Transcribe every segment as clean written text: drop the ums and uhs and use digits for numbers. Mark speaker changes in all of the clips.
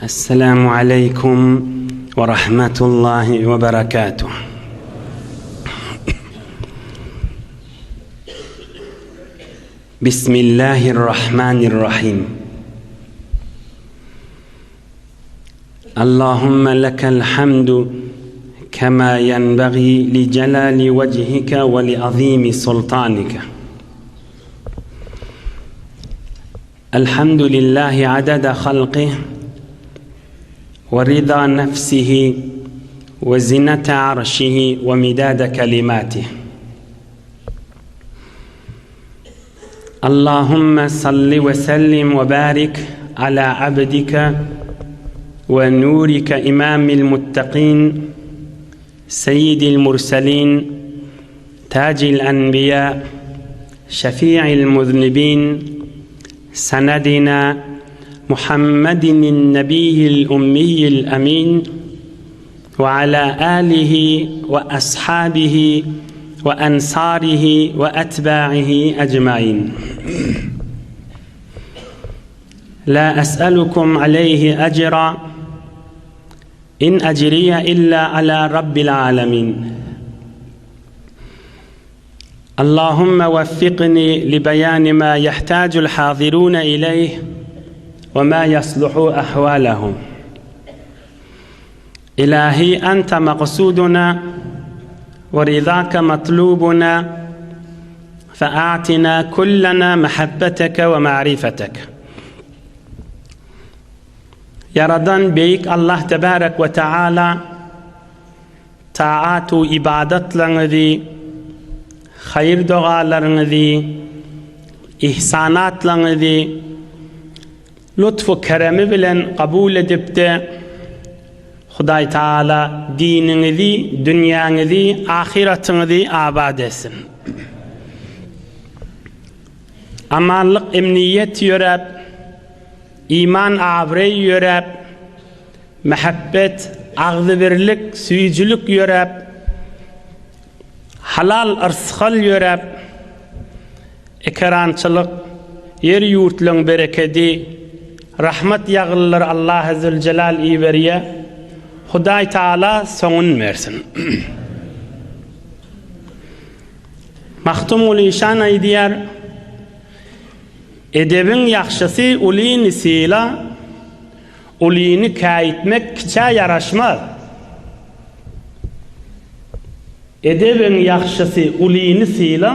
Speaker 1: Esselamu aleýkum we rahmetullahi we berekatuh. Bismillahirrahmanirrahim. Allahumma lekel hamdu kema yenbagi li celali vechike ve li azimi sultanike. Elhamdülillahi adada halqih ve rida nefsihi ve zinete arşihi ve midade kelimatih. Allahümme salli ve sellim ve barik ala abdike ve nurike imamil muttaqin seyyidil murselin tacil enbiya şefi'il muznibin senedina Muhammedin nebiyyil ummiyil emin ve ala alihi ve ashabihi ve ensarihi ve etba'ihi ecmain. La es'elukum aleyhi ecra in ecriye illa ala rabbil alemin. Allahümme veffikni li beyani ma yehtacul hazirune ileyh ve ma yasluhu ahvalehum. Ilahi ente maksuduna ve rizake matlubuna fe'atina kullana mehabbeteke ve ma'rifeteke. Yaradan Beýik Allah Tebarek we Teala taat-u ibadatlaryňyzy, haýyr dogalaryňyzy, ihsanatlaryňyzy lutf-u keremi bilen kabul edipde, Hudaý Taala diniňizi, dünýäňizi, ahyratyňyzy abat etsin. Amanlyk, emniýet ýöräp, iman abraý ýöräp, mähebbet, agzybirlik, süýjülik ýöräp, halal yrsgal ýöräp, Ekerançylyk, ýer-ýurtlaň berekedi, rahmat ýagyllar Allahy Züljelal iberýä, Hudaý Taala soňun bersin. Magtymguly işan aýdýar, Edebiň ýagşysy ulyny syla, ulyny käýitmek kiçä ýaraşmaz. Edebiň ýagşysy ulyny syla,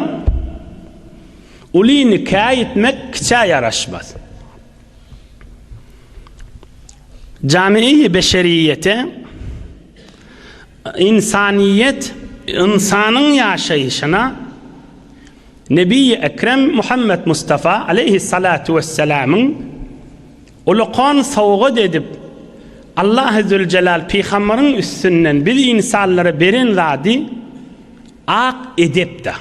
Speaker 1: ulyny käýitmek kiçä ýaraşmaz. Jamiýi beşeriýete, ynsanyýet, ynsanyň ýaşaýşyna Nebiýi Ekrem Muhammet Mustafa aleýhissalatu wessalamyň Ulakan sowgat edip, Allahy Züljelal pygambaryň üstünden biz ynsanlara beren zady ak edepdir.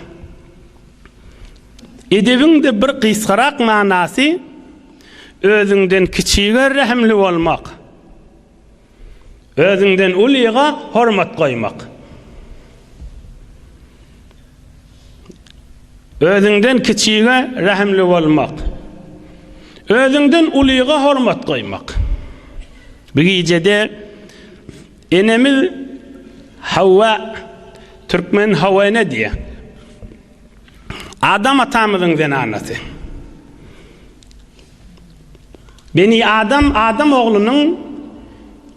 Speaker 1: Edebiň-de bir gysgarak manasy özüňden kiçige rehimli bolmak, özüňden ulyga hormat goýmak. Özüňden kiçige rehimli bolmak. Özüňden ulyga hormat goýmak. Bu gijede enemiz Hawa türkmen Hawa ene diýýär. Adam atamyzyň zenanasy. Beni Adam, Adam oglunyň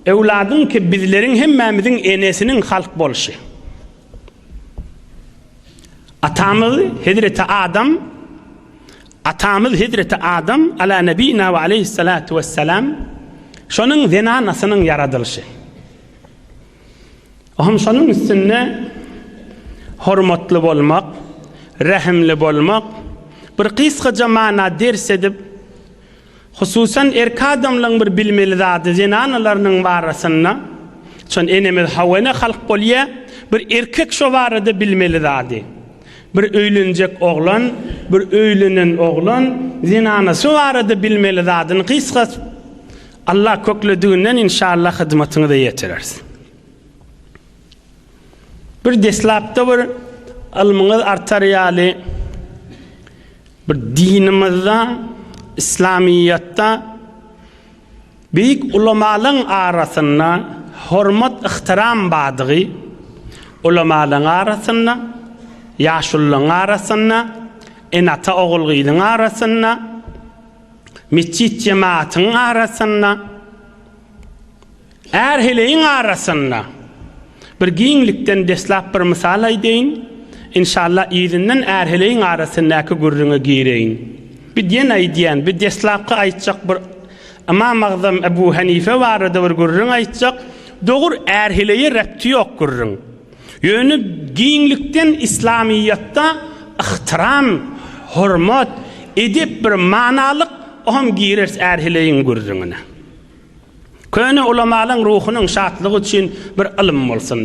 Speaker 1: öwladyň ki bizleriň hemmämiziň enesiniň halk bolşy. Atamyz Hezreti Adam Atamyz Hezreti Adam ala nebina we aleyhissalatu vesselam şonuň zenanasynyň ýaradylyşy. Ohm şonuň üstünde hormatly bolmak, rehimli bolmak bir gysgaja mana ders edip Hususan erk adamlaň bir bilmeli zady zenanalarynyň barasynda, şon enemiz Hawa ene halk bolýa, bir erkek şo barada bilmeli zady. Bir öýlenjek oglan, bir öýlenen oglan zenanasy barada bilmeli zadyny gysga Allah köklediginden inşallah hyzmatyňyza ýetireris. Bir deslapda bir ylmyňyz artar ýaly Bir dinimizde, islamiyetde. Beýik ulamalaň arasynda hormat-yhtyram bardygy, ulamalaň arasynda, ýaşululaň arasynda, ene-ata ogul-gyzyň arasynda, metjit jemagatyň arasynda, Är-heleýiň arasynda bir giňlikden deslap bir mysal aýdaýyn, inşallah yzyndan är-heleýiň arasyndaky gürrüňe gireýin. Bi diýen aýdýan, bi deslapky aýtjak bir Ymam Agzam Ebu Henife barada bir gürrüň aýtjak, dogur är-heleýe rebti ýok gürrüň. Ýöne giňlikden islamyýetde yhtyram, hormat, edep bir manalyk, o hem girer är-heleýiň gürrüňine. Köne ulamalaň ruhunyň şatlygy üçin bir ylym bolsun.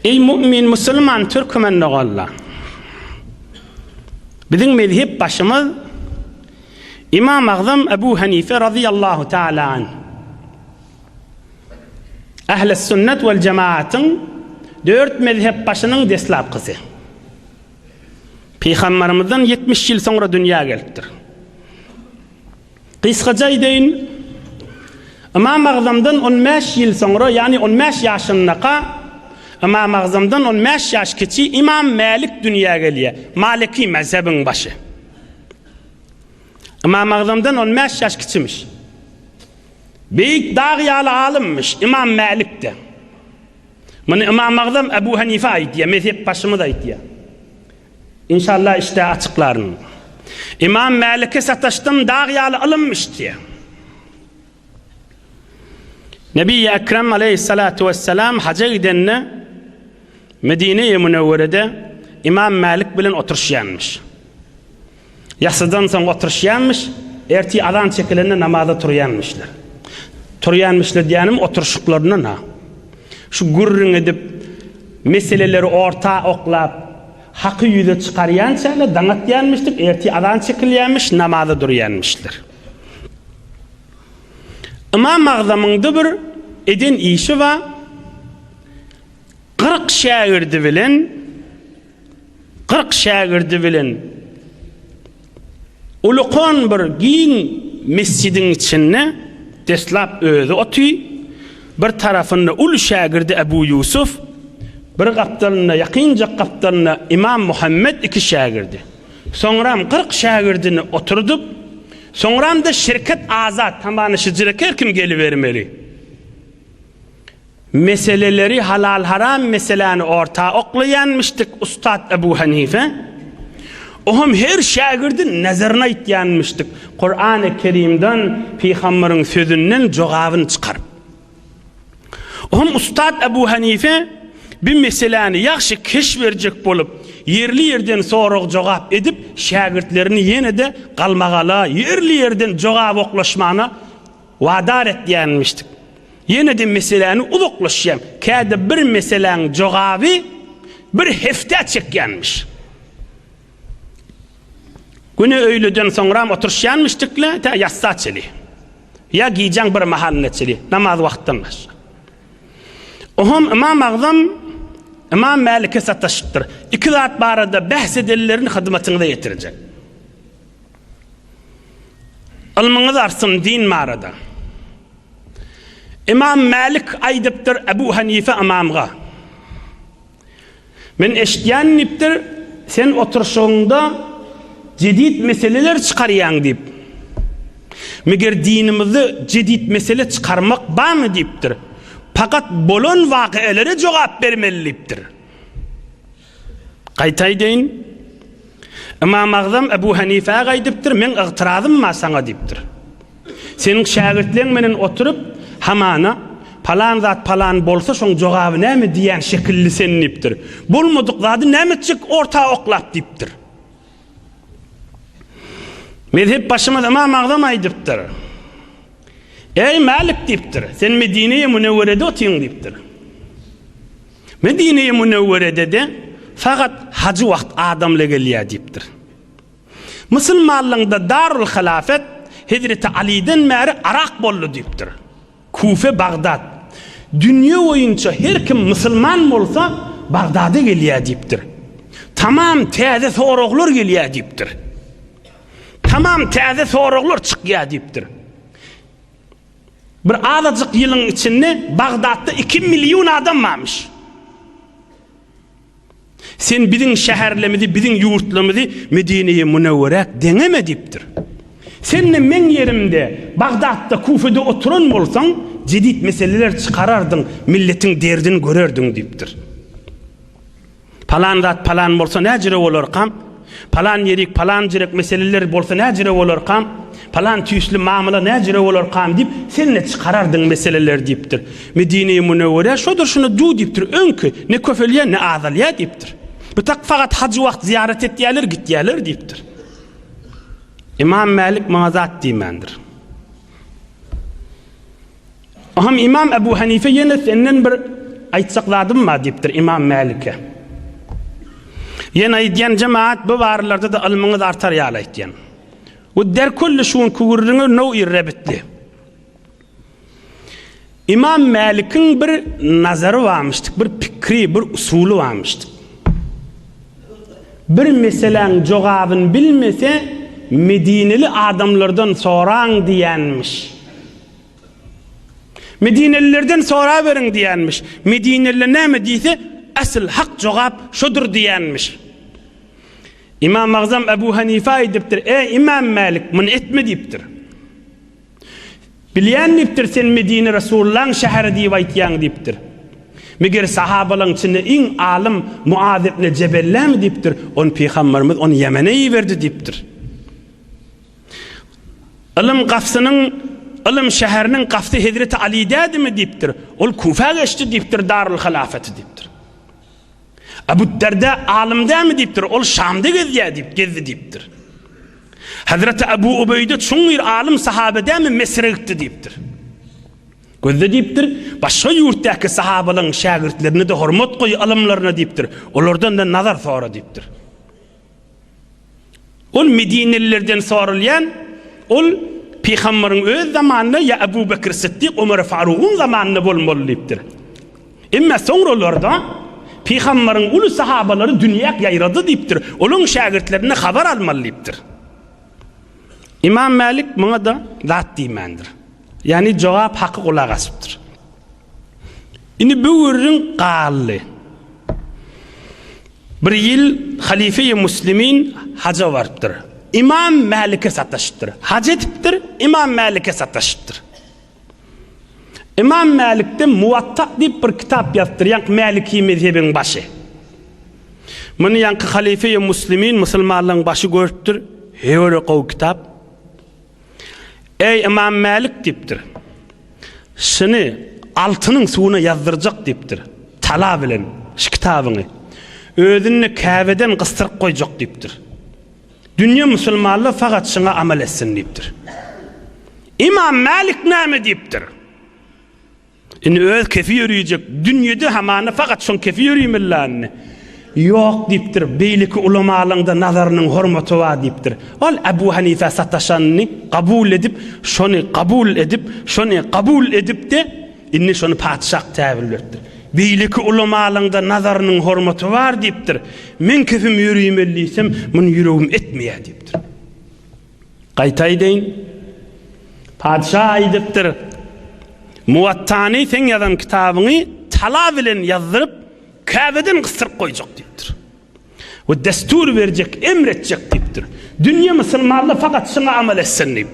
Speaker 1: Eý mu'min musulman türkmen doganlar! Biziň mezhep başymyz Imam Agzam Ebu Hanife razyýallahu taala anh. Ähli sünnet wel jemaatyň dört mezhep başynyň deslapkysy. Pygamberymyzdan 70 ýyl soňra dünýä gelipdir. Gysgaça aýdaýyn, Ymam Agzamdan 15 ýyl soňra, ýagny 15 ýaşyndaka Ymam Agzamdan 15 ýaş kiçi Ymam Mälik dünýä gelýär. Maliki mezhebiň başy. Ymam Agzamdan 15 ýaş kiçimiş. Beýik dag ýaly alymyş Ymam Mälik-de. Muny Ymam Agzam Ebu Hanife aýdýar, mezhep başymyz aýdýar. Inşallah işde açyklaryn. Ymam Mälike sataşdym, dag ýaly ylymyş diýýär. Nebi Ekrem aleyhissalatu vesselam haja gidende Medine-i Münewwerede Ymam Mälik bilen oturyşýanmyş. Ýassydan soň oturyşýanmyş, ertir azan çekilende namaza turýanmyşlar. Turýanmyşlar diýýänim oturyşyklaryndan-ha. Şu gürrüň edip, meseleleri orta oklap, haky ýüze çykarýançalar daň atýanmyşdyk, ertir azan çekilýänmiş, namaza durýanmyşlar. Ymam Agzamyň-da bir eden işi bar, 40 şägirdi bilen 40 şägirdi bilen ulukan bir giň mesjidiň içinde deslap özi oty, bir tarapynda uly şägirdi Ebu Ýusuf, bir gapdalynda, ýakynjak gapdalynda Ymam Muhammet iki şägirdi. Soňram 40 şägirdini oturdyp, soňram-da şirket azat, tamany şijirek her kim gelibermeli. Meseleleri halal-haram meseläni orta oklaýanmyşdyk ussat Ebu Hanife. Ohem her şägirdin nazaryny aýtýanmyşdyk Kurany Kerimden Pygambaryň sözünden jogabyny çykaryp. Ohem ussat Ebu Hanife bir meseläni ýagşy keş berjek bolup ýerli-ýerden sorag-jogap edip şägirtlerini ýene-de galmagala ýerli-ýerden jogap oklaşmana Wadar etýänmişdik. Ýene-de meseläni uzaklaşýan. Käde bir meseläň jogaby bir hepdä çekýänmiş. Güne öýleden soňram oturyşýanmişdik-le, tä ýassa çeli. Ýa gijäň bir mahalyna çeli, namaz wagtdan başga. Oňam Ymam Agzam Ymam Mälike sataşypdyr. Iki zat barada bähs edenlerini hyzmatyňyza ýetirjek. Ylmyňyz artsyn din barada. Ymam Mälik aýdypdyr Ebu Hanife ymamga. Men eşitýän diýipdir, sen oturyşygyňda jedid meseleler çykarýaň diýip. Meger dinimizde jedid mesele çykarmak barmy diýipdir. Pakat bolan wakyelere jogap bermeli diýipdir. Gaýta aýdaýyn. Ymam Agzam Ebu Hanifä gaýdypdyr, meň ygtyrazym bar saňa diýipdir. Seniň şägirtleň menen oturyp, hamana, palan zat palan bolsa şoň jogaby näme diýýän şekilli sen diýipdir. Bolmadyk zady näme etjek orta oklap diýipdir. Mezhep başymyz Ymam Agzam aýdypdyr. Eý Mälik diýipdir, sen Medine-i Münewwerede otyň diýipdir. Medine-i Münewwerede-de fakat hajy wagt adamla gelýär diýipdir. Musulmanlygyňda Darul Hilafet Hezreti Alydan bäri Arak boldy diýipdir. Kufe Bagdat. Dünýe boýunça her kim musulman bolsa Bagdada gelýär diýipdir. Tamam täze soraglar gelýär diýipdir. Tamam täze soraglar çykýar diýipdir. Bir azajyk ýylyň içinde Bagdatda 2 million adam barmyş. Sen biziň şäherlerimizi, biziň ýurtlarymyzy Medine-i Münewwerä deňeme diýipdir. Sen-de meň ýerimde Bagdatda, Kufede oturan bolsaň, jedit meseleler çykarardyň, milletiň derdini görerdiň diýipdir. Palan zat palan bolsa näjüre bolarkam? Palan ýerik, palan jürek meseleler bolsa näjüre bolarkam? Palan tüýsli mamla näjüre bolarkam diýip, sen-de çykarardyň meseleleri diýipdir. Medine-i Münewwere şodur şuna du diýipdir, öňki ne köpelýär, ne azalýar diýipdir. Bu tak fakat hajy wagt zyýarat etýärler, gitýärler diýipdir. Imam Mälik muňa zat diýmändir. Oham Imam Ebu Hanife ýene senden bir aýtjak zadym bar diýipdir Imam Mälike. Ýene aýdýan jemaat bu barlarda-da ylmyňyz artar ýaly aýtýan. Bu derkülli şu günki gürrüňi now rebitli. Imam Mälikiň bir nazary barmyşdyk, bir pikri, bir usuly barmyşdyk. Bir meseläň jogabyny bilmese, Medineli adamlardan soraň diýenmiş. Medinelilerden soraberiň diýenmiş. Medineliler näme diýse, asyl hak jogap şodur diýenmiş. Imam Agzam Ebu Hanife aýdypdyr, Eý, Imam Mälik, muny etme diýipdir. Bilýän diýipdir, sen Medine Resulullaň şäheri diýip aýtýaň diýipdir. Meger sahabalaň içinde iň alym Muaz ibn Jebellämi diýipdir, ony pygamberimiz ony Ýemene iberdi diýipdir. Ylym gapsynyň, ylym şäheriniň gapsy Hezreti Aly dädimi diýipdir. Ol Kufä geçdi diýipdir, Darul Halafeti diýipdir. Abu Derda alym dämi diýipdir, ol Şamda gezýär diýip, gezdi diýipdir. Hazreti Abu Ubeýde çuňňur alym sahabe dämi Mesre gitdi diýipdir. Gözde diýipdir, başga ýurtdaky sahabalaryň şägirtlerine-de hormat goý, ylymlaryna diýipdir. Olardan-da nazar sora diýipdir. Ol medinelilerden soralýan, ol Pygambaryň öz zamanynda ýa Ebu Bekr Sytdyk, Ömer Farugyň zamanynda bolmaly diýipdir. Emma soňralarda Pygambaryň uly sahabalary dünýäk ýaýrady diýipdir. Olaň şägirtlerinden habar almaly diýipdir. Imam Mälik muňa-da zat diýmändir. Ýagny jogap haky gulak asypdyr. Indi bu gürrüň galdy. Bir ýyl Halyfeýi Muslimin haja barypdyr. Imam Mälike sataşypdyr. Haj edipdir, Imam Mälike sataşypdyr. Imam Mälikde Muwatta diýip bir kitap ýazypdyr, ýaňky Mäliki mezhebiň başy. Muny ýaňky Halyfeýi Muslimin, musulmanlaryň başy görüpdir. Heý, gowy kitap. Eý, Ymam Mälik diýipdir. Şuny altynyň suwuna ýazdyrjak diýipdir. Tala bilen şu kitabyňy. Özüni Käbeden gysdyryp goýjak diýipdir. Dünýe musulmanlar fakat şuňa amal etsin diýipdir. Ymam Mälik näme diýipdir? Indi öz kefi ýörüjek, dünýede hamana fakat şoň kefi ýörümeli indi. Ýok diýipdir, beýleki ulamalaň-da nazarynyň hormaty bar diýipdir. Ol Ebu Hanifä sataşanyny kabul edip, şony kabul edip, şony kabul edip-de, indi şony patyşah täwil beripdir. Beýleki ulamalaň-da nazarynyň hormaty bar diýipdir. Meň kefim ýörümeli diýsem, muny ýüregim etmeýär diýipdir. Gaýta aýdaýyn. Patyşa aýdypdyr, Muwattany seň ýazan kitabyňy tala bilen ýazdyryp, Käbeden gysdyryp goýjak diýipdir. We destur berjek, emr etjek diýipdir. Dünýe musulmanlar fakat şuňa amal etsin diýip.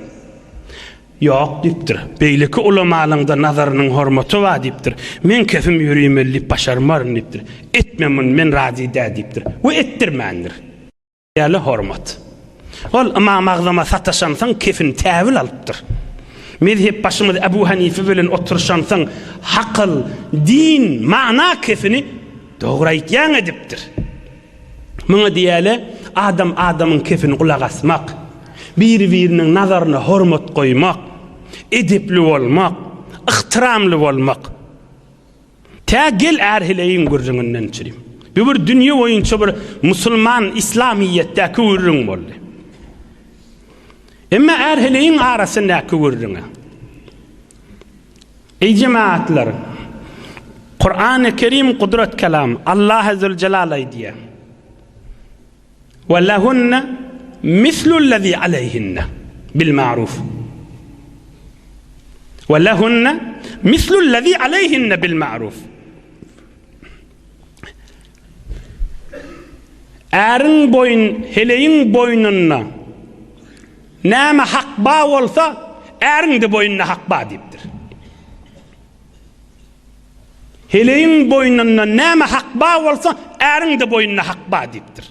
Speaker 1: Ýok diýipdir. Beýleki ulamalaň-da nazarynyň hormaty bar diýipdir. Meň kefim ýörimeli diýip başarmaryn diýipdir. Etme muny, men razy däl diýipdir. We etdirmändir. Ýaly hormat. Ol Ymam Agzama sataşansoň kefini täwil alypdyr. Mezhep başymyz Ebu Hanife bilen oturyşansoň hakyl, din, mana kefini dogry aýtýaň edipdir. Muňa diýäle adam adamyň kefini gulak asmak, biri-biriniň nazaryna hormat goýmak, edepli bolmak, yhtyramly bolmak. Tä gel är-heleýiň gürrüňinden çürim. Bu bir dünýe boýunça bir musulman islamyýetdäki gürrüň boldy. Emma är-heleýiň arasyndaky gürrüňe. Eý jemaatlar! Kurany Kerim gudrat kelam, Allahy Züljelal aýdýar. We lehunne. mislullezî aleýhinne bil ma'ruf. We lehunne mislullezî aleýhinne bil ma'ruf. Äriň boýun, heleýiň boýnunda näme hak ba bolsa, äriň-de boýnunda hak ba diýipdir. Heleýiň boýnunda näme hak ba bolsa, äriň-de boýnunda hak ba diýipdir.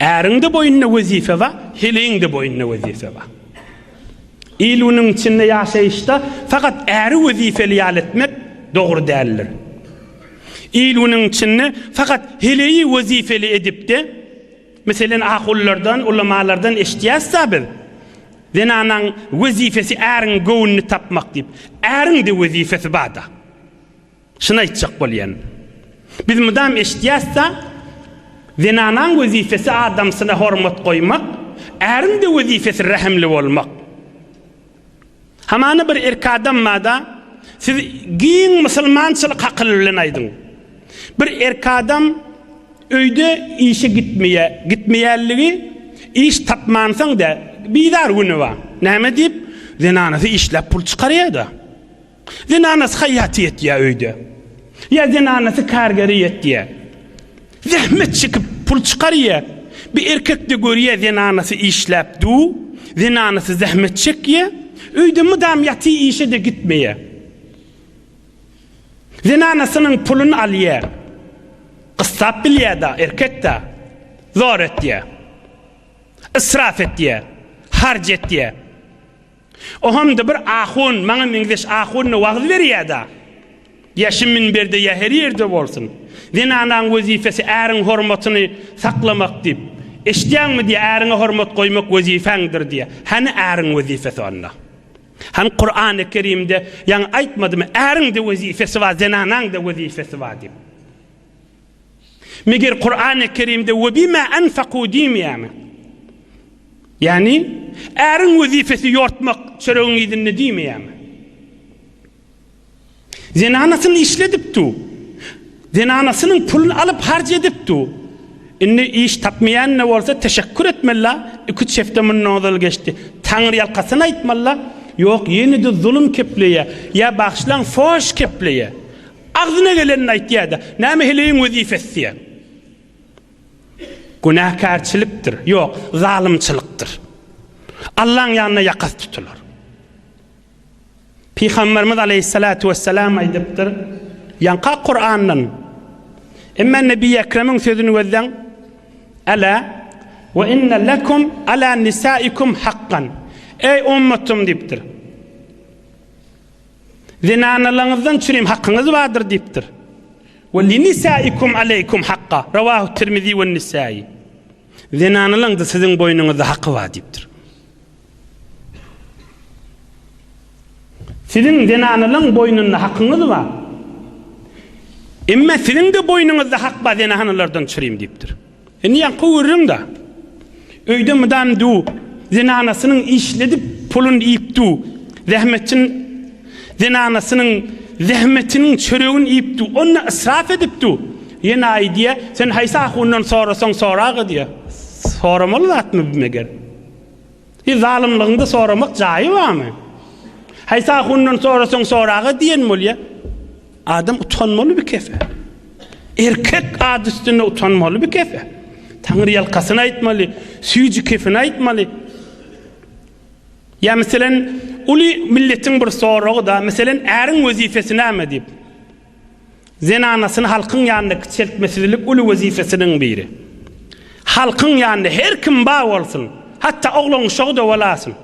Speaker 1: Äriň-de boýnunda wezipe bar, heleýiň-de boýnunda wezipe bar. Il-günüň içinde ýaşaýyşda fakat äri wezipeli ýaly etmek dogry däldir. Il-günüň içinde fakat heleýi wezipeli edip-de, meselen ahunlardan, ulamalardan eşidýäs-dä biz, zenanaň wezipesi äriň göwnüni tapmak diýip. Äriň-de wezipesi bar-da. Şuny aýtjak bolýan. Biz mydam eşidýäs-de, zenanaň wezipesi adamsyna hormat goýmak, äriň-de wezipesi rähimli bolmak. Hamana bir erk adam bar-da, siz giň musulmançylyk akyly bilen aýdyň. Bir erk adam öýde işe gitmeýär, gitmeýänligi iş tapmansoň dä, bizar güni bar. Näme diýip, zenanasy işläp pul çykarýar-da. Zenanasy haýýaty ýetýär öýde. Ýa zenanasy kargeri ýetýär. Zähmet çekip pul çykarýar. Bir erkek-de görýär zenanasy işläp du, zenanasy zähmet çekýär. Öýde mydam ýatyr işe-de gitmeýär. Zenanasynyň puluny alýar. Gyssap bilýär-da, erkek-de. Zor etýär. Israf etýär. Harç etýär. Ohamda bir ahun, maňa meňzeş ahun-da wagyz berýär-da. Ýa şu minberde, ýa her ýerde bolsun. Zenanaň wezipesi äriň hormatyny saklamak diýip. Eşidýäňmi diýýär, äriňe hormat goýmak wezipäňdir diýýär. Hany äriň wezipesi onda? Hany Kurany Kerimde ýaňy aýtmadymy, äriň-de wezipesi bar, zenanaň-da wezipesi bar diýip. Meger Kurany Kerimde we bima anfaku diýmeýärmi? Ýagny, äriň wezipesi ýortmak, çöregiň yzynda diýmeýärmi? Zenanasyny işledip du. Zenanasynyň puluny alyp harç edip du. Indi iş tapmaýan-da bolsa teşekkür etmeli-la, iki-üç hepde mundan ozal geçdi. Taňryýalkasyn aýtmaly-la, ýok, ýene-de zulum kepleýär, ýa bagyşlaň, foş kepleýär. Agzyna gelenini aýtýar-da, näme heleýiň wezipesi diýýär. Günäkärçilikdir, ýok, zalymçylykdyr. Allaň ýanynda ýakasy tutular. Pygamberimiz aleýhissalatu wessalam aýdypdyr, ýaňka Kurandan, Emma Nebi Ekremiň sözüni gözläň, Ala we inne lekum ala nisaikum hakkan. Eý ummatym diýipdir. Zenanalaryňyzdan çürim hakyňyz bardyr diýipdir. We linisaikum aleýkum hakka. Rawahu Tirmizi we Nisai. Zenanalaryň-da siziň boýnuňyzda haky bar diýipdir. Siziň zenanalaryň boýnunda hakyňyz bar. Emma siziň-de boýnuňyzda hak bar zenanalardan çürim diýipdir. Indi ýaňky gürrüň-da. Öýde mydam du, zenanasynyň işledip puluny iýip du, zähmetçin zenanasynyň zähmetiniň çöregini iýip du, onda israf edip du. Ýene aýdýa, sen haýsy ahundan sorasaň soraga diýýä. Soramaly zatmy bu meger? Hi zalymlygyňda soramak jaýy barmy? Haýsy ahundan sorasaň soraga diýen bolýa. Adam utanmaly bir kefe. Erkek ad üstünde utanmaly bir kefe. Taňry ýalkasyny aýtmaly, süýji kefini aýtmaly. Ýa meselen, uly milletiň bir soragy da, meselen, äriň wezipesi näme diýip. Zenanasyny halkyň ýanynda kiçeltmesizlik uly wezipesiniň biri. Halkyň ýanynda her kim bar bolsun, hatda oglan uşagy-da bolasyn.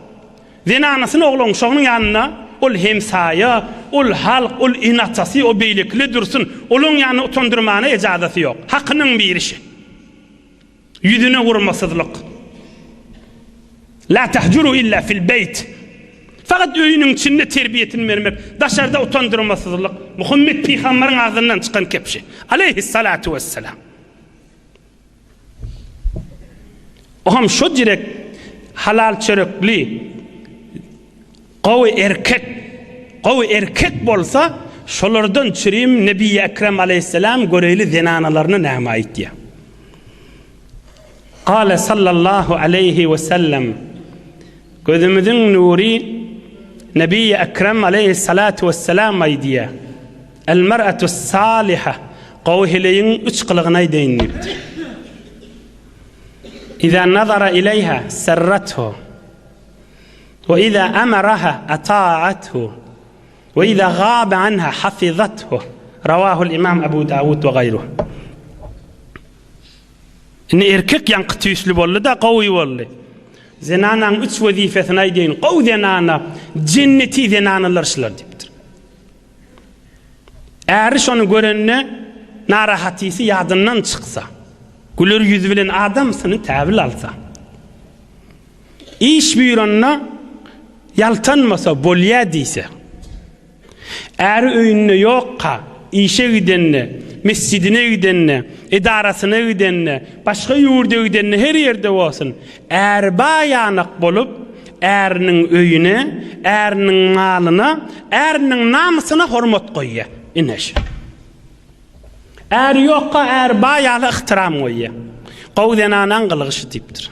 Speaker 1: Zenanasyny oglan uşagynyň ýanynda ol hemsaýa, ol halk, ol ene-atasy, o beýlekile dursun, olaň ýanynda utandyrmana ejazasy ýok. Hakynyň biri şi. Ýüzüne urmasyzlyk. La tahjuru illa fil beýt. Fakat öýüniň içinde terbiýesini bermek, daşarda utandyrmasyzlyk. Muhammet pygamberiň agzyndan çykan kepşi. Aleýhissalatu wesselam. Oham şo direk halal çörekli gowy erkek, gowy erkek bolsa, şolardan çürim Nebi Ekrem aleýhissalam göreýli zenanalaryna näme aýtýar. Kale sallallahu aleýhi we sellem, Gözümiziň nury Nebi-i Ekrem aleýhissalatu wesselam aýdýar, El mer'atu saliha, gowy heleýiň üç gylygyny aýdaýyn diýipdir. Iza nazara ileýha serrathu, we iza amaraha ata'athu, we iza gaba anha hafizathu. Rawahul Imam Abu Dawud we gaýruh. Indi erkek ýaňky tüýsli boldy-da, gowy boldy. Zenanaň üç wezipesini aýdaýyn. Gowy zenana, jenneti zenanalar şular diýipdir. Äri şony görende narahatysy ýadyndan çyksa, güler ýüz bilen adamsyny täbil alsa, iş buýranda ýaltanmasa, bolýa diýse, Äri öýünde ýokka, işe gidende, mesjidine gidende, edarasyna gidende, başga ýurda gidende her ýerde bolsun, äri baýanak bolup, äriniň öýüne, äriniň malyna, äriniň namysyna hormat goýýar. Ine şu. Äri ýokka, äri baý ýaly yhtyram goýýar. Gowy zenanaň gylygy şu diýipdir.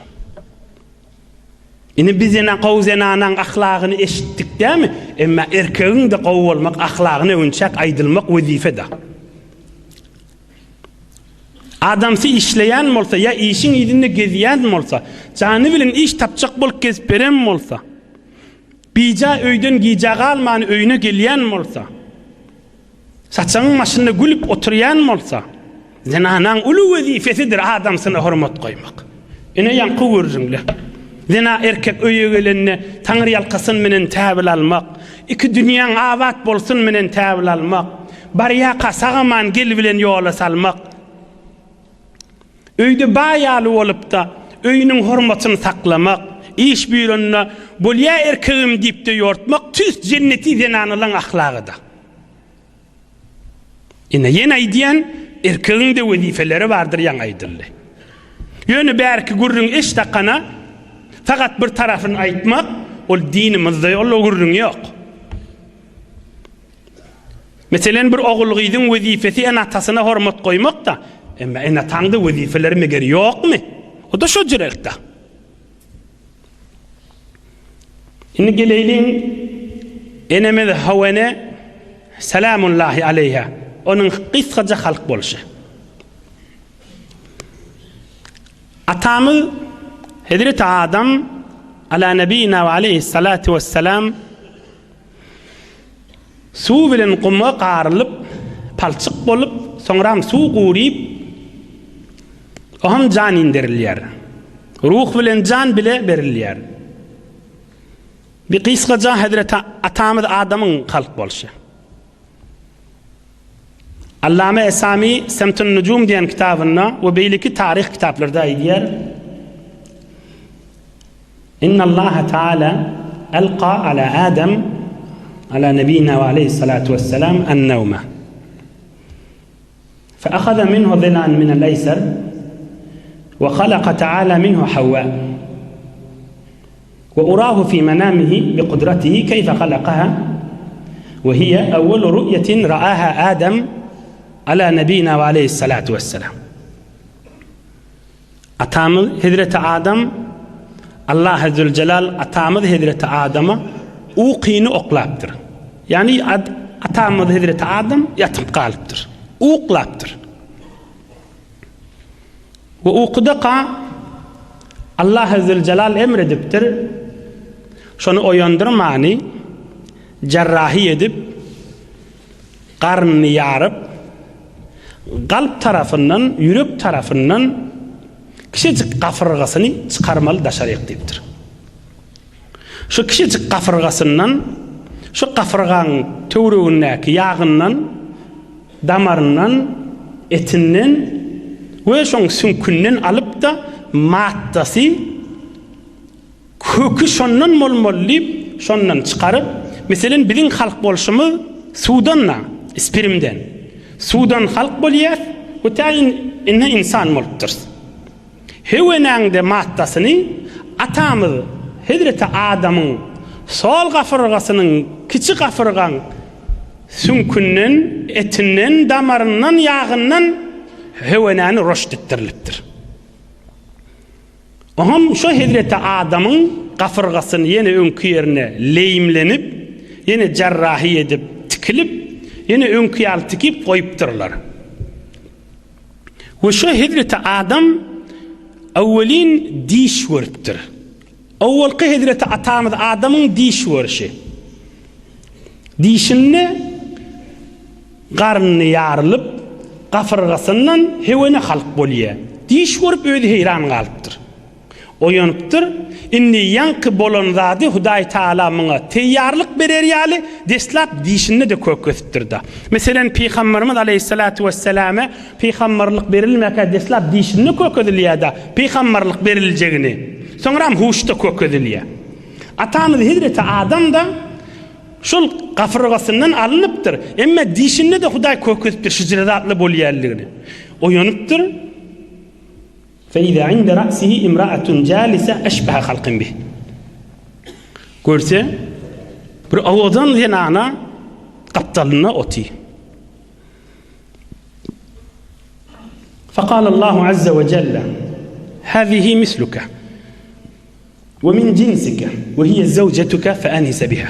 Speaker 1: Indi biz ene gowy zenanaň ahlagyny eşitdik dämi? Emma erkegiň-de gowy bolmak ahlagyny öwünçäk aýdylmak wezipe-de. Adamsy işleýän bolsa ýa işiň yzynda gezýän bolsa, jany bilen iş tapjak bolup gezip beren bolsa, bija öýden gijä galman öýüne gelýän bolsa, Saçagyň başynda gülüp oturýan bolsa, zenanaň uly wezipesidir adamsyna hormat goýmak. Ine ýaňky gürrüňle. Zena erkek öýe gelende taňryýalkasyn menen täbil almak, iki dünýäň abat bolsun menen täbil almak, barýaka sag-aman gel bilen ýola salmak. Öýde baý ýaly bolupda, öýüniň hormatyny saklamak, iş buýranda Bolýa erkegim diýip-de ýortmak tüýs jenneti zenanalaň ahlagyda. Ine, ýene aýdýan, erkegiň-de wezipeleri bardyr ýaňy aýdyldy. Ýöne bärki gürrüň eş dakana fakat bir tarapyny aýtmak, ol dinimizde ol gürrüň ýok. Meselen, bir ogul-gyzyň wezipesi ene-atasyna hormat goýmak-da, emma ene-ataň-da wezipeleri meger ýokmy? O-da şo jürek-dä. Indi geleýliň enemiz Hawa ene, selamullahi aleýha, onuň gysgaja halk bolşy. Atamyz Hezreti Adam, ala nebina we aleýhissalatu wessalam, Suw bilen guma garylyp, palçyk bolup, soňram suw guryp, oňam jan inderilýär. Ruh bilen jan bile berilýär. Bir gysgaja hezreti atamyz Adamyň halk bolşy. Allame Esami Semtun Nujum diýen kitabynda we beýleki taryh kitaplarda aýdýar. Innallaha taala alqa ala Adam ala nebina we aleyhissalatu vesselam en-nevme. Fe ahaza minhu zilan minel eýser we halaka taala minhu Havva. We urahu fi menamihi bi kudratihi keyfe halakaha we hiye evvelu ru'yetin ra'aha Adam ala nebina we aleyhissalatu vesselam. Atamyz hezreti Adam Allahy Züljelal atamyz hezreti Adama ukyny oklapdyr. Ýagny atamyz hezreti Adam ýatyp galypdyr. Uklapdyr. We ukudaka Allahy Züljelal emr edipdir. Şony oýandyrmany jarrahy edip garnyny ýaryp, Kalp tarapyndan, ýürek tarapyndan kiçijik gafyrgasyny çykarmaly daşaryk diýipdir. Şu kiçijik gafyrgasyndan, şu gafyrgaň töweregindäki ýagyndan, damaryndan, etinden we şoň süňkünden alyp-da maddasy Köki şondan bolmaly diýip, şondan çykaryp, meselem, biziň halk bolşumyz suwdan-da, spermden. Suwdan halk bolýas we tä indi ynsan bolupdyrys. How enäň-de maddasyny atamyz hezreti Adamyň sol gafyrgasynyň kiçi gafyrgaň süňkünden, etinden, damaryndan, ýagyndan How enäni roşt etdirilipdir. Oňam şo hezreti Adamyň gafyrgasyny ýene öňki ýerine leýimlenip, ýene jarrahy edip, tikilip, ýene öňki ýaly tikip goýupdyrlar. We şo hezreti Adam awwelin diş görüpdir. Owalky hezreti atamyz Adamyň diş görşi. Dişinde Garny ýarylyp, gafyrgasyndan hewene halk bolýa. Diş görüp özi heýran galypdyr. Oýanypdyr. Indi ýaňky bolan zady Hudaý Taala muňa teýýarlyk berer ýaly deslap dişinde-de kök ösüpdir-da. Meselem, Pygamberimiz aleýhissalatu wesselame pygamberlik berilmäkä deslap dişinde kök özülýär-de, pygamberlik beriljegini. Soňram huşda kök özülýär. Atamyz hezreti Adam-da Şol gafyrgasyndan alynypdyr. Emme dişinde-de Hudaý kökezipdir şijire zatly bolýanlygyny. Oýanypdyr. Fe-iza inde ra'sihi imra'atun jalisa eşbeha halkin bih. Görse, bir owadan zenana gapdalynda oty. Fekal Allahu azze we celle, Hazihi misluke. We min jinsike we hiýe zewjetuke fe enise biha.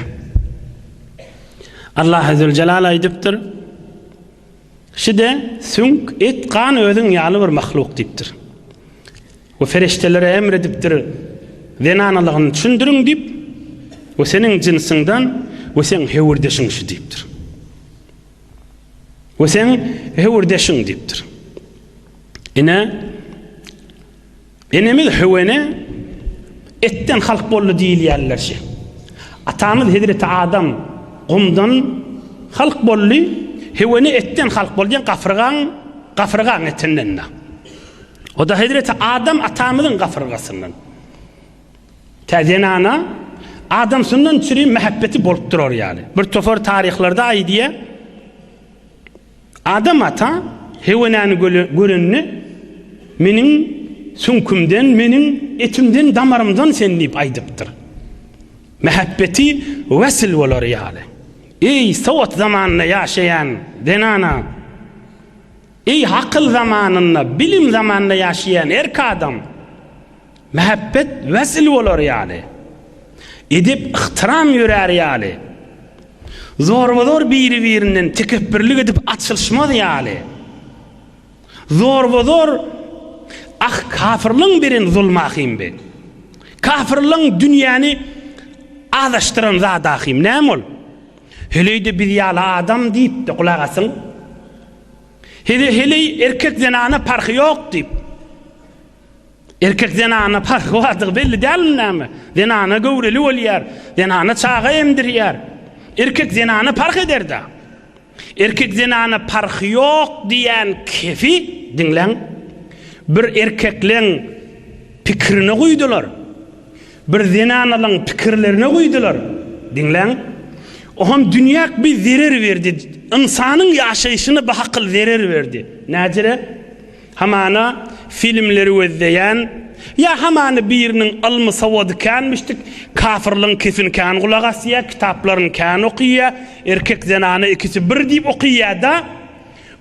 Speaker 1: Allah Züljelal aýdypdyr, Şide süňk, et, gan özüň ýaly bir mahluk diýipdir. We feriştelere emr edipdir, zenanalygyny düşündiriň diýip, we seniň jynsyňdan we seň höwürdeşiň şu diýipdir. We seň höwürdeşiň diýipdir. Ine, Enemiz Höwene etden halk boldy diýilýärler şi. Atamyz Hezreti Adam gumdan halk boldy, Höwene etden halk boldy diýen gafyrgaň gafyrgaň etinden-de. O-da Hezreti Adam atamyzyň gafyrgasyndan. Tä zenana adamsyndan çüri mähebbeti bolup durar ýaly. Bir topar taryhlarda aýdýar. Adam ata Hewenäni görende, Meniň süňkümden, meniň etimden, damarymdan sen diýip aýdypdyr. Mähebbeti wesl bolar ýaly. Eý, sowat zamanynda ýaşaýan zenana! Eý, akyl zamanynda, bilim zamanynda ýaşaýan erk adam! Mähebbet wesl bolar ýaly, edep-yhtyram ýörär ýaly, zorba-zor biri-birinden tekepbirlik edip açylyşmaz ýaly, zorba-zor ah kafyrlaň beren zulmy ahym bi. Kafyrlaň dünýäni azaşdyran zady ahym. Näme ol? Heleý-de biz ýaly adam diýip-de gulak asyň. Hede heleý erkek zenana parhy ýok diýip. Erkek zenana parhy bardygy belli dälmi näme? Zenana göwreli bolýar, zenana çaga emdirýär. Erkek zenana parh eder-dä. Erkek zenana parhy ýok diýýän kefi, diňläň, bir erkekleň pikirine guýdular. Bir zenanalaň pikirlerine guýdular. Diňläň. Oňam dünýäk bir zerer berdi. Ynsanyň ýaşaýşyna bahakyl zerer berdi. Näjere? Hamana filmleri gözleýän, ýa hamana biriniň ylmy sowady känmişdik, kafyrlyň kesini kän gulak asýa, kitaplaryny kän okyýa, erkek zenana ikisi bir diýip okyýada,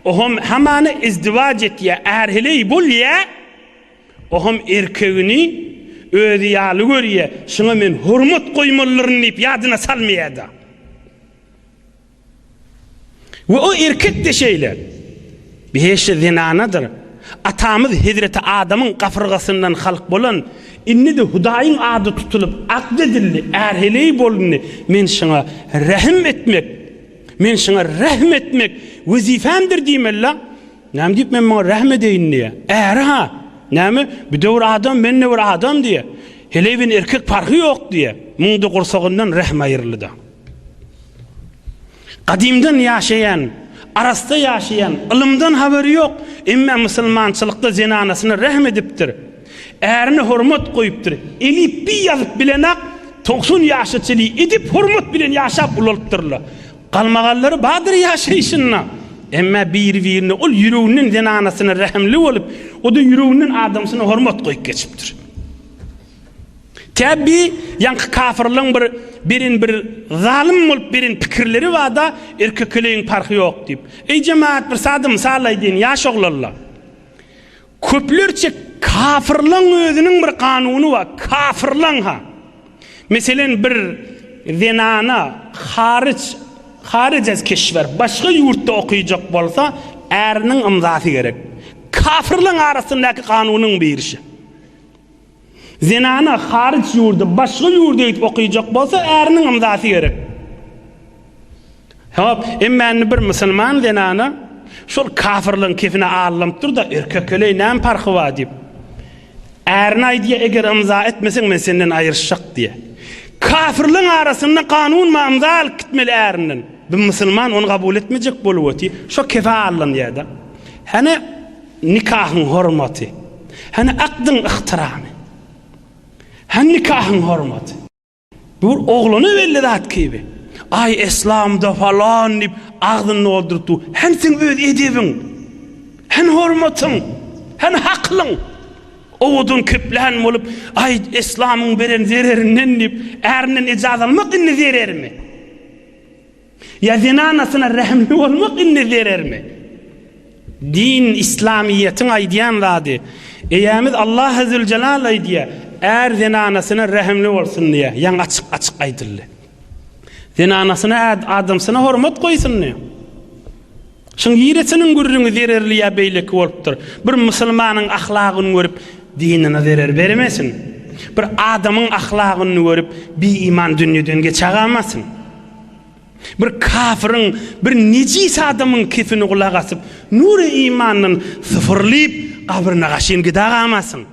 Speaker 1: oham hamana izdiwaç etýä, är-heleý bolýa, oham erkegini özi ýaly görýä, şuňa men hormat goýmalydyryn diýip ýadyna salmaýada. We o erkek-de şeýle. Behişdi zenanadyr. Atamyz hezreti Adamyň gapyrgasyndan halk bolan, indi-de Hudaýyň ady tutulyp akt edildi, är-heleý bolundy, men şuňa rähim etmek, men şuňa rähm etmek wezipemdir diýmeli-la. Näme diýip men muňa rähm edeýin diýýär. Äri-ha, näme, bu-da bir adam, men-de bir adam diýýär. Heleý bilen erkek parhy ýok diýýär. Muň-da gursagyndan rähm aýryldy-da. Gadymdan ýaşaýan, arassa ýaşaýan, ylymdan habary ýok, emme musulmançylykda zenanasyna rähm edipdir. Ärine hormat goýupdyr. Elipbiý ýazyp bilenak, 90 ýaşa çenli edep hormat bilen ýaşap ulalypdyrlar. Galmagallary bardyr ýaşaýşynda. Emme biri-birine ol ýüreginden zenanasyna rähimli bolup, o-da ýüreginden adamsyna hormat goýup geçipdir. Tä bi ýaňky kafyrlaň bir beren bir zalym bolup beren pikirleri barda erkek-heleýiň parhy ýok diýip. Eý jemagat bir sada mysal aýdýyn ýaş oglanlar. Köplerçe. Kafyrlaň özüniň bir kanuny bar, kafyrlaň ha. Meselen bir zenana haryç, haryç ez keşwer, başga ýurtda okyjak bolsa, äriniň ymzasy gerek. Kafyrlaň arasyndaky kanunyň biri şi. Zenana haryç ýurda, başga ýurda gidip okyjak bolsa, äriniň ymzasy gerek. Hop, emma indi bir musulman zenana şol kafirligiň kefine allanyp dur-da, erkek heleý näme parhy bar diýip. Ärine aýdýar, eger ymza etmeseň men senden aýryşjak diýýär. Kafirligiň arasynda kanun bar, ymza alyp gitmeli ärinden. Bir musulman ony kabul etmejek bolup otyr, şo kefe allanýar-da. Hany nikahyň hormaty? Hany akdyň yhtyramy? Hany nikahyň hormaty? Bu bir oglana belli zat kibi. Aý eslamda falan diýip agzyny dolduryp dur. Hem seň öz edebiň. Hem hormatyň. Hem haklyň. Owadan keplän bolup, aý eslamyň beren zererinden diýip, ärinden ejaz almak indi zerermi? Ýa zenanasyna rähimli bolmak indi zerermi? Din, islamyýetiň aýdýan zady. Eýämiz Allahy Züljelal aýdýar, är zenanasyna rähimli bolsun diýýär. Ýaňy açyk-açyk aýdyldy. Zenanasyna, adamsyna hormat goýsun diýýär. Şuň niresiniň gürrüňi zererli ýa beýleki bolupdyr? Bir musulmanyň ahlagyny görüp, dinine zerer bermesin. Bir adamyň ahlagyny görüp, biiman dünýeden geçagamasyn. Bir kafyryň, bir nejis adamyň kefini gulak asyp, nury imandan syfyrlyp, gabryna gaşyn gidagamasyn.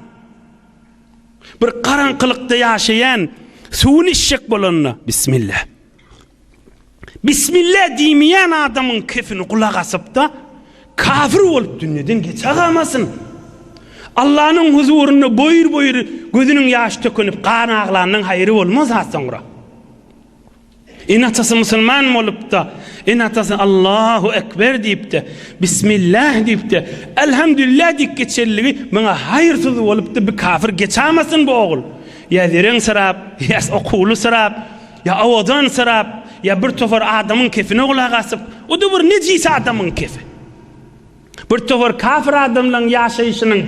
Speaker 1: Bir garaňkylykda ýaşaýan suwuny içjek bolanda, Bismillah. Bismillah diýmeýän adamyň kefini gulak asyp-da, kafir bolup dünýeden geçagamasyn. Allanyň huzurynda boýur-boýur gözüniň ýaşy tökünip, gan aglanyň haýry bolmaz ha soňra. Ene-atasy musulman bolupda, ene-atasy Allahu Ekber diýipde, Bismillah diýipde, Elhamdülillah diýip geçenligi muňa haýyrsyz bolupdy, bir kafir geçamasyn bu ogul. Ýa zereň syrap, ýa okuwly syrap, ýa owadan syrap, ýa bir topar adamyň kefine gulak asyp, o-da bir nejis adamyň kefi. Bir topar kafir adamlaryň ýaşaýşynyň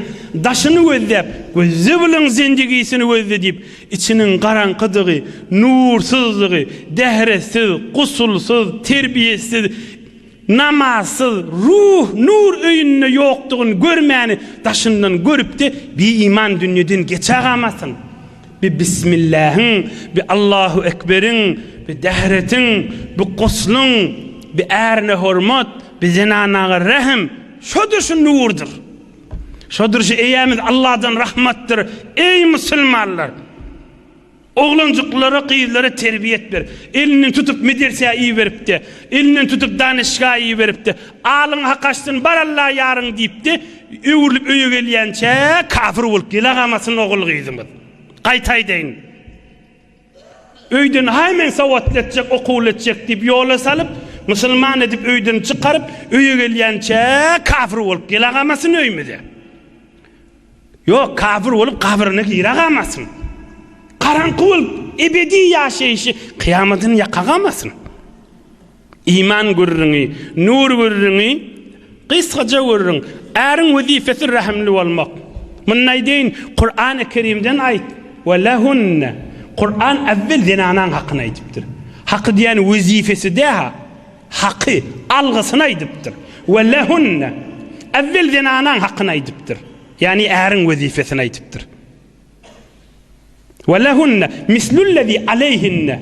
Speaker 1: daşyny gözläp, gözle bulaň zendigisini gözle diýip, içiniň garaňkydygy, nursyzdygy, dähretsiz, gusulsyz, terbiýesiz, namazsyz, ruh, nur öýünde ýokdugyny görmäni daşyndan görüpde biiman dünýeden geçägamasyn. Bi Bismillähiň, bi Allahu Ekberiň, bi dähretiň, bi gusluň, bi ärine hormat, Bi zenanaga rehim, şodur şu nurdur. Şodur şu Eýämiz Allahdan rahmatdyr. Eý musulmanlar! Oglanjyklara, gyzlara terbiýet ber. Elinden tutup medersä iberipdi. Elinden tutup danışga iberipdi. Alyň hak açsyn, bar Alla ýaryň diýipdi. Öwrülip öýe gelýänçä kafir bolup gele gamasyn ogul gyzymyz. Gaýta aýdaýyn. Öýden haý men sowatly etjek, okuwly etjek diýip ýola salyp, musulman edip öýden çykaryp, öýe gelýänçä kafir bolup gelagamasyn öýümize. Ýok, kafir bolup gabryna giragamasyn. Garaňky bolup ebedi ýaşaýşy kyýamatyny ýakagamasyn. Iman gürrüňi, nur gürrüňi, gysgaja gürrüň. Äriň wezipesi rähimli bolmak. Muny aýdaýyn, Kurany Kerimden aýt. We lehunne. Kuran äwwel zenanaň hakyny aýdypdyr. Haky diýýän wezipesi dä-ha. Haky, algysyny aýdypdyr. We lehunne. Äwwel zenanaň hakyny aýdypdyr. Ýagny äriň wezipesini aýdypdyr. We lehunne mislullezî aleýhinne.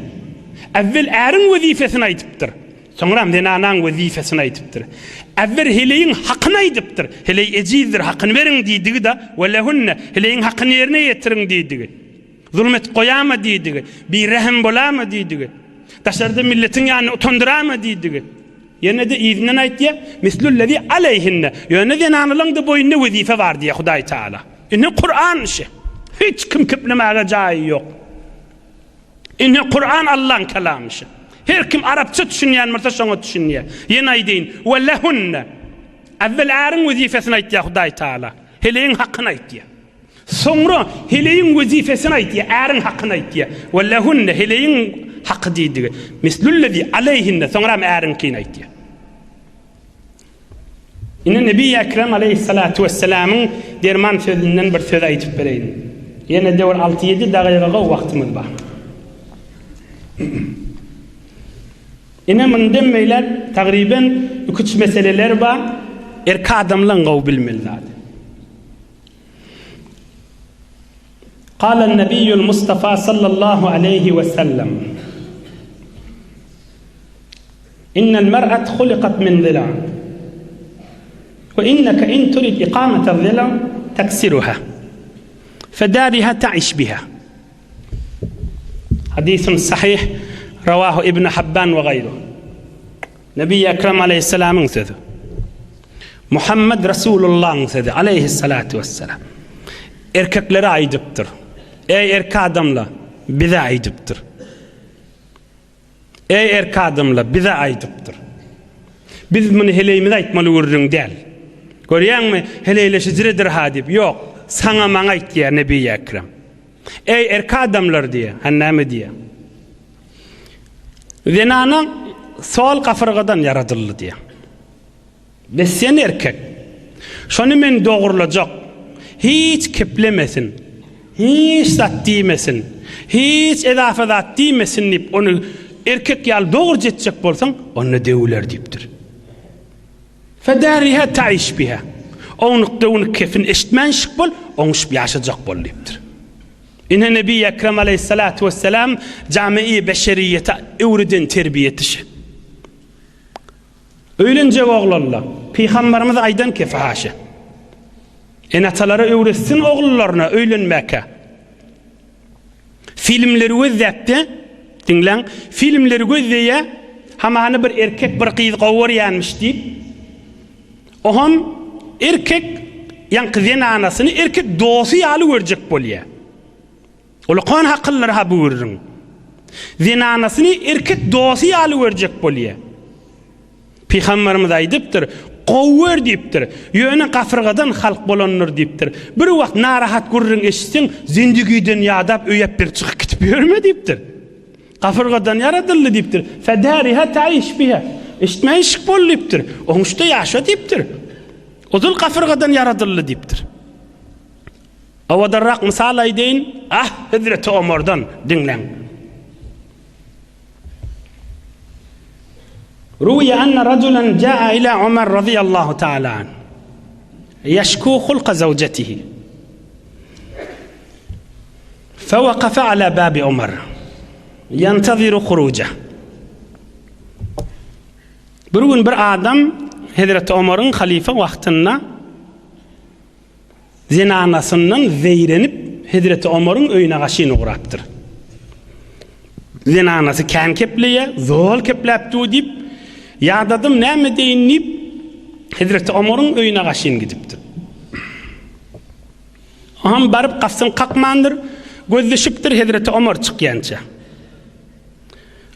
Speaker 1: Äwwel äriň wezipesini aýdypdyr. Soňram zenanaň wezipesini aýdypdyr. Äwwel heleýiň hakyny aýdypdyr. Heleý ejizdir, hakyny beriň diýdigi-de, we lehunne, heleýiň hakyny ýerine ýetiriň diýdigi. Zulum edip goýama diýdigi. Birehim bolama diýdigi. Daşarda milletiň ýanynda utandyrama diýdigi. Ýene-de yzyndan aýtýar, mislullezî aleýhinne. Ýöne zenanalaň-da boýnunda wezipe bar diýýär Hudaý Taala. Ine Kuran işi. Hiç kim keplemäge jaýy ýok. Ine Kuran Allaň kelamy işi. Her kim arapça düşünýän bolsa şoňa düşünýär. Ýene aýdaýyn, we lehunne. Äwwel äriň wezipesini aýtýar Hudaý Taala. Heleýiň hakyny aýtýar. Soňra heleýiň wezipesini aýtýar, äriň hakyny aýtýar. We lehunne heleýiň haky diýdigi. Mislullezi aleýhinne soňram äriňkini aýtýar. Ine Nebi Ekrem aleýhissalatu wessalamyň derman sözünden bir söz aýdyp bereýin. Ýene-de bir alty-ýedi dagyga gowy wagtymyz bar. Ine mundan beýläk tagryben iki-üç meseleler bar, erkek adamlaň gowy bilmeli zady. Kalen Nebiýül Mustafa sallallahu aleýhi we sellem Innel mer'at hulikat min zila we inneke in turid ikamete zila teksiruha fedariha ta'iş biha Hadisun sahih rawahu Ibn Habban we gaýru. Nebi Ekrem aleyhisselamyň sözi. Muhammed Resulullahyň sözi aleyhissalatu vesselam. Erkeklere aýdypdyr. Ey erkek adamlar, bize aýdypdyr. Eý erk adamlar, bize aýdypdyr. Biz muny heleýimize aýtmaly gürrüň däl. Görýäňmi, heleýleşijiredir-ha diýip, ýok, saňa maňa aýtýar Nebiýi Ekrem. Eý erk adamlar diýýär, hany näme diýýär? Zenana sol gafyrgadan ýaradyldy diýýär. Bes sen erkek. Şony men dogrulajak. Hiç keplemesin. Hiç zat diýmesin. Hiç ezafe zat diýmesin diýip, ony erkek ýaly dogruja etjek bolsaň, onda döwüler diýipdir. Fedariha taiş biha. Ownuk-döwnük kepini eşitmänşik bol, oňuşyp ýaşajak bol diýipdir. Ine Nebi Ekrem aleýhissalatu wesselam jami-i beşeriýete öwreden terbiýesi şi. Öýlenjek oglanla, Pygambarymyz aýdan ki, fahaşa. Ene-atalara öwretsin ogullaryna öýlenmäkä. Filmleri gözläpde, diňläň, filmleri gözleýä, hamany bir erkek bir gyz gowy görýänmiş diýip, oham erkek ýaňky zenanasyny erkek dosy ýaly görjek bolýa. Ulakan hakyllar-ha bu gürrüň. Zenanasyny erkek dosty ýaly görjek bolýa. Pygamberimiz aýdypdyr, Gowy gör diýipdir. Ýöne gafyrgadan halk bolandyr diýipdir. Bir wagt narahat gürrüň eşitseň, zindigiden ýadap öýäp bir çykyp gidip ýörme diýipdir. Gafyrgadan ýaradyldy diýipdir. Fedariha taiş biha. Eşitmän işik bol diýipdir. Oňuşda ýaşa diýipdir. Ozal gafyrgadan ýaradyldy diýipdir. Owadanrak mysal aýdaýyn, ah, Hezreti Omardan diňläň. Ruwiýa anna rajulan jaa ila Omar radiyallahu ta'ala an. Ýeşku hulka zawjetihi. Fewakafa ala babi Omar. Ýantaziru huruja. Bir gün bir adam Hezreti Omaryň halyfa wagtynda Zenanasyndan zeýrenip, hezreti Omaryň öýüne gaşyn ugrapdyr. Zenanasy kän kepleýär, zol kepläp dur diýip, ýadadym, näme edeýin diýip, hezreti Omaryň öýüne gaşyn gidipdir. Oňam baryp gapysyny kakmandyr, gözleşipdir hezreti Omar çykýança.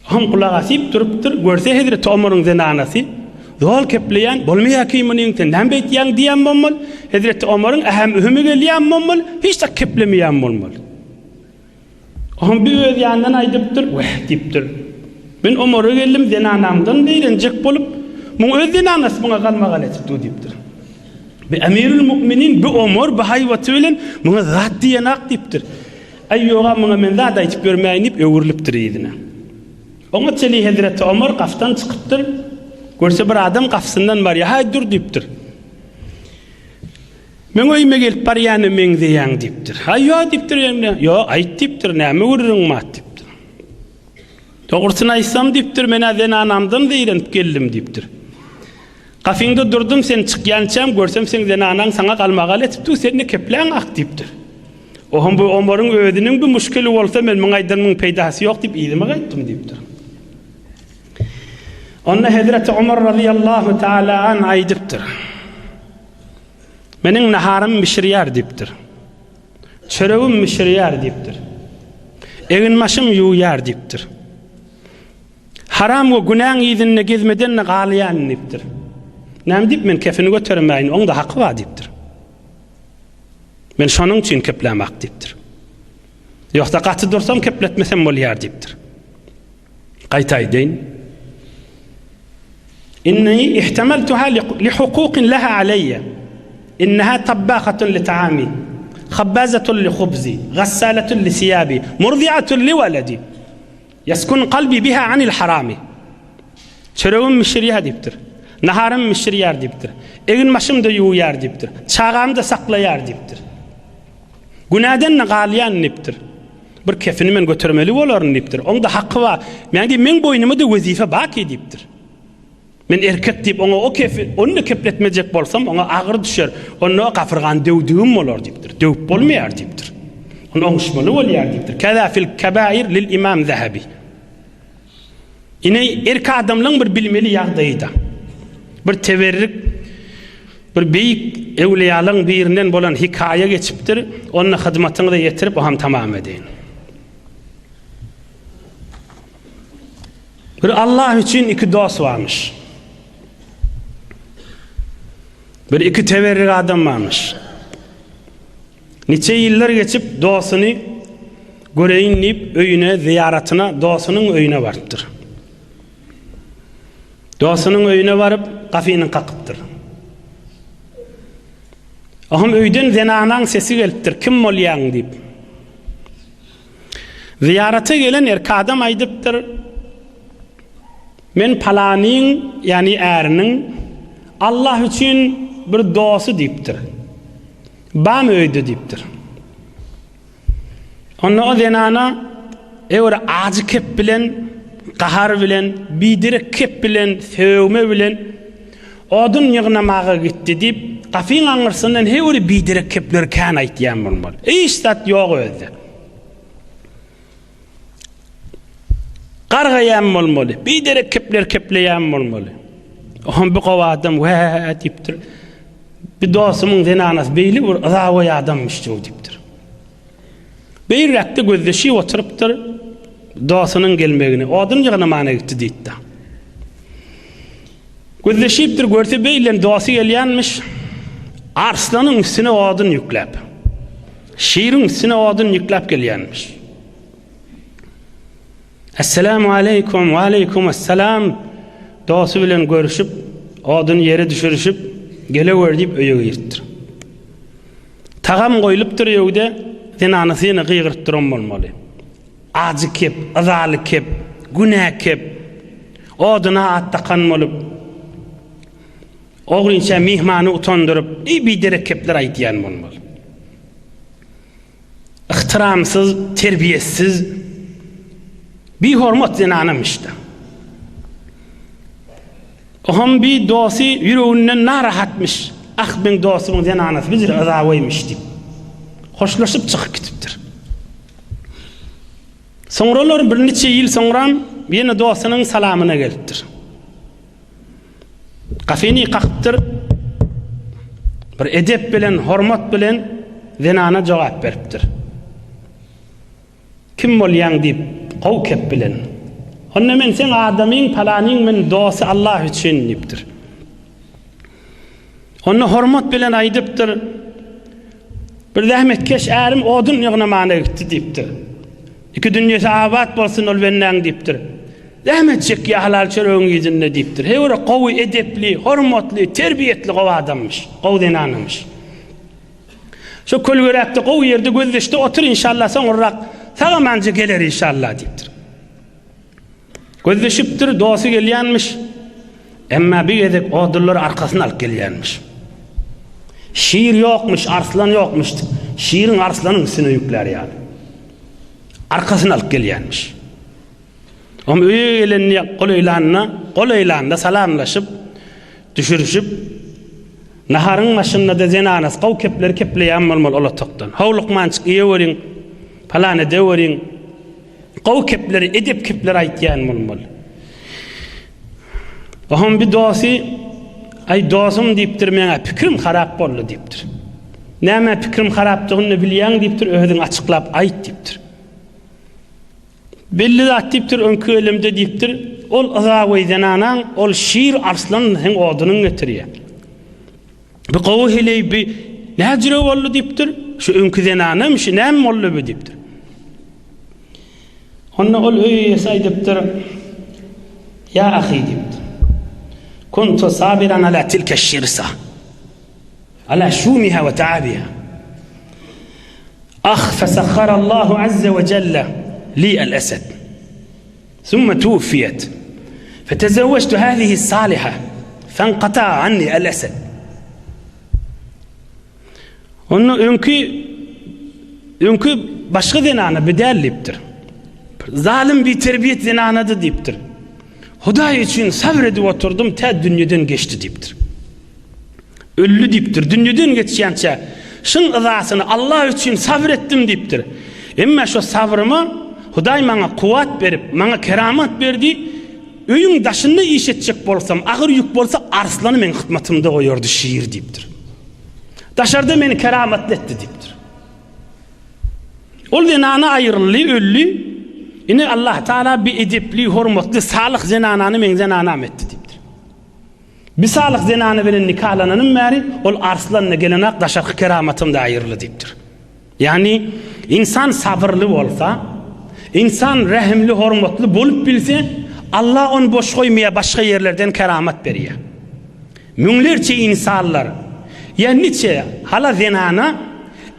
Speaker 1: Hom gulak asyp durupdyr, görse hezreti Omaryň zenanasy, Zol kepleýän, bolmaýar ki munyň, sen näme beýtýäň diýýän bolmaly, hezreti Omaryň ähem-ühümi gelýän bolmaly, hiç zat keplemeýän bolmaly. Hom bir öz ýanyndan aýdypdyr, Weh diýipdir. Men Omara geldim, zenanamdan zeýrenjek bolup, muň öz zenanasy muňa galmagal edip dur diýipdir. Bi Emirül Müminin, bi Omar, bi haýbaty bilen muňa zat diýenak diýipdir. Aý ýoga muňa men zat aýtyp ýörmäýin diýip öwrülipdir yzyna. Oňa çenli hezreti Omar gapdan çykypdyr. Görse bir adam gapysyndan barýar. Haý dur diýipdir. Meň öýüme gelip barýana meňzeýäň diýipdir. Haý ýo diýipdir ýene. Ýo aýt diýipdir, näme gürrüň bar diýipdir. Dogrusyny aýtsam diýipdir, men-ä zenanamdan zeýrenip geldim diýipdir. Gapyňda durdum, sen çykýançam, görsem seň zenanaň saňa galmagal etip dur, sen-de kepläň ak diýipdir. Oham bu Omaryň özüniň bir muşkili bolsa, men muňa aýdanymyň peýdasy ýok diýip yzyma gaýtdym diýipdir. Onda Hezreti Omar razyýallahu taala an aýdypdyr. Meniň naharym bişirýär diýipdir. Çöregim bişirýär diýipdir. Eginbaşym ýuwýar diýipdir. Haram we günäň yzynda gezmeden-de galýan diýipdir. Näme diýip men kefini götermäýin, oň-da haky bar diýipdir. Men şonuň üçin keplämak diýipdir. Ýogsa gaty dursam kepletmesem bolýar diýipdir. Gaýta aýdaýyn. Inni ihtemeltuha li hukukin laha aleýye. Inneha tabbahatun li taami, habbazatun li hubzi, gassalatun li siýabi, murdiatun li weledi. Ýeskun kalbi biha anil harami. Çöregimi bişirýär diýipdir. Naharymy bişirýär diýipdir. Egin-başymy-da ýuwýar diýipdir. Çagamy-da saklaýar diýipdir. Günäden-de galýan diýipdir. Bir kefini men götermeli bolaryn diýipdir. Oň-da haky bar. Meň diýip, meň boýnuma-da wezipe bar ki diýipdir. Men erkek diýip oňa o kefi, ony-da kepletmejek bolsam, oňa agyr düşer. Onda gapyrgany döwdügim bolar diýipdir. Döwüp bolmaýar diýipdir. Ony oňuşmaly bolýar diýipdir. Keza fil kebair lil imam Zehebi. Ine erk adamlaň bir bilmeli ýagdaýy-da. Bir teberrik, bir beýik öwliýalaň birinden bolan hekaýa geçipdir. Ony hyzmatyňyza ýetirip, oham tamam edeýin. Bir Allah üçin iki dost barmyş. Bir iki teberrik adam barmyş. Niçe ýyllar geçip dostuny göreýin diýip öýüne zyýaratyna dostunyň öýüne barypdyr. Dostunyň öýüne baryp gapyny kakypdyr. Ohm öýden zenanaň sesi gelipdir, kim bolýaň diýip. Zyýarata gelen erk adam aýdypdyr, Men palanyň, ýagny äriniň Allah üçin bir dosty diýipdir. Bamy öýde diýipdir. Onda o zenana öwre ajy kep bilen, gahar bilen, biderek kep bilen, sögme bilen odun ýygnamaga gitdi diýip, gapyň aňyrsyndan höwri biderek kepleri kän aýtýan bolmaly. Hiç zat ýok özde. Gargaýan bolmaly, biderek kepler kepleýän bolmaly. Ohm bu gowy adam wä diýipdir. Bir dostumyň zenanasy beýle bir yzagoý adammyş diýipdir. Beýräkde gözleşip oturypdyr, dostunyň gelmegini, odun ýygnamana gitdi diýipdir. Gözleşipdir, görse beýlen dosty gelýänmiş, arslanyň üstüne odun ýükläp, şiriň üstüne odun ýükläp gelýänmiş. Esselamu aleýkum, we aleýkum esselam. Dosty bilen görüşip, oduny ýere düşürişip, gelewer diýip öýe giripdir. Tagam goýlupdyr öýde, zenanasy ýene gygyryp duran bolmaly. Ajy kep, yzaly kep, günä kep. Oduna at dakan bolup, ogrynça myhmany utandyryp, eý biderek kepler aýdýan bolmaly. Yhtyramsyz, terbiýesiz, bihormat zenanamyş-da. Oham bi dosty ýüreginden narahatmyş, Ah, meň dostumyň zenanasy bijir yzagoýmyş diýip, hoşlaşyp çykyp gidipdir. Soňralar birniçe ýyl soňram ýene dostunyň salamyna gelipdir. Gapyny kakypdyr. Bir edep bilen, hormat bilen zenana jogap beripdir. Kim bolýaň diýip, gowy kep bilen. Onda men seň adamyň palanyň men dosty Allah üçin diýipdir. Onda hormat bilen aýdypdyr. Bir zähmetkeş ärim odun ýygnamana gitdi diýipdir. Iki dünýesi abat bolsun ol bendäň diýipdir. Zähmet çekýär halal çöregiň yzynda diýipdir. Heý gowy edepli, hormatly, terbiýetli gowy adammyş, gowy zenanamyş. Şo kölgeräkde gowy ýerde gözleşde otur inşallah soňurrak sag-amanja geler inşallah diýipdir. Gözleşipdir, dosty gelýänmiş. Emma bir gezek odunlary arkasyna alyp gelýänmiş. Şir ýokmuş, arslan ýokmuş. Şiriň arslanyň üstüne ýüklär ýaly. Arkasyna alyp gelýänmiş. Oň öýe gelenini golaýlanda, golaýlanda salamlaşyp, düşürişip, naharyň başynda-da zenanasy gowy kepleri kepleýän bolmaly ol otagdan. Howlukmançyk iýeweriň, palan edeweriň, gowy kepleri, edep kepleri aýtýan bolmaly. Oňam bir dosty, Aý, dostum diýipdir, meň-ä pikirim harap boldy diýipdir. Nämä pikirim harapdygyny bilýäň diýipdir, özüň açyklap aýt diýipdir. Belli zat diýipdir, öňki gelemde diýipdir, ol yzagoý zenanaň, ol şir arslan seň odunyň getirýär. Bu gowy heleý bi näjüre boldy diýipdir, şu öňki zenanam şu näme boldy bi diýipdir. Onda ol öý eýesi aýdypdyr, Ýa ahy diýipdir. Kuntu sabiran ala tilke şirsa. Ala şumiha we taabiha. Ah, fesahharallahu azze we celle li el-esed. Sümme tuwfiyet. Fetezewwejtu hâzihi saliha. Fenkata'a anni el-esed. Onda öňki öňki başga zenana bi däl diýipdir. Zalym biterbiýet zenanady diýipdir. Hudaý üçin sabr edip oturdym tä dünýeden geçdi diýipdir. Öldi diýipdir. Dünýeden geçýänçä şyň yzasyny Allah üçin sabr etdim diýipdir. Emma şo sabryma Hudaý maňa kuwwat berip, maňa keramat berdi. Öýüň daşynda iş etjek bolsam, agyr ýük bolsa arslany meň hyzmatymda goýardy şir diýipdir. Daşarda meni keramatly etdi diýipdir. Ol zenana aýryldy, öldi. Ine Allah Taala bir edepli, hormatly, salyh zenanany meň zenanam etdi diýipdir. Bir salyh zenana bilen nikalananym bäri ol arslan-da gelenak daşarky keramatym-da aýryldy diýipdir. Ýagny ynsan sabyrly bolsa, ynsan rehimli, hormatly bolup bilse, Allah ony boş goýmaýar, başga ýerlerden keramat berýär. Müňlerçe ynsanlar, ýa niçe hala zenana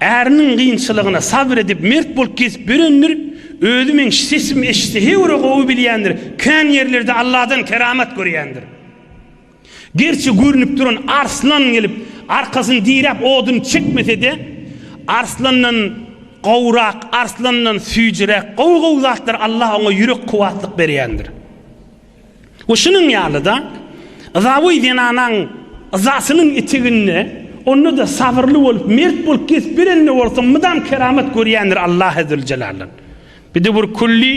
Speaker 1: äriniň kynçylygyna sabyr edip, mert bolup gezip ýörendir, özi meň sesimi eşitse heýwere gowy bilýändir, kän ýerlerde Allahdan keramat görýändir. Gerçi görnüp duran arslan gelip, arkasyny diräp oduny çekmese-de, arslandan gowrak, arslandan süýjüräk gowy-gowy zatlar Allah oňa ýürek kuwwatlyk berýändir. We şunuň ýaly-da, yzaboý zenanaň yzasynyň eteginde, onda-da sabyrly bolup, mert bolup gezip berende bolsa mydam keramat görýändir Allahy Züljelaldan. Bir-de bir külli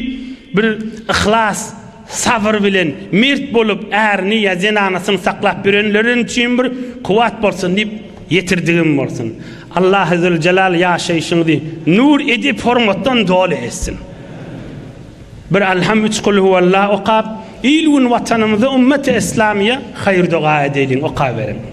Speaker 1: bir yhlas, sabyr bilen mert bolup ärini ýa zenanasyny saklap ýörenler üçin bir kuwwat bolsun diýip ýetirdigim bolsun. Allahy Züljelal ýaşaýşyňyzy nur edip hormatdan doly etsin. Bir Alham üç Kulhuwallah okap, il-gün watanymyza ummeti Islamiýa haýyr doga edeliň okaberiň.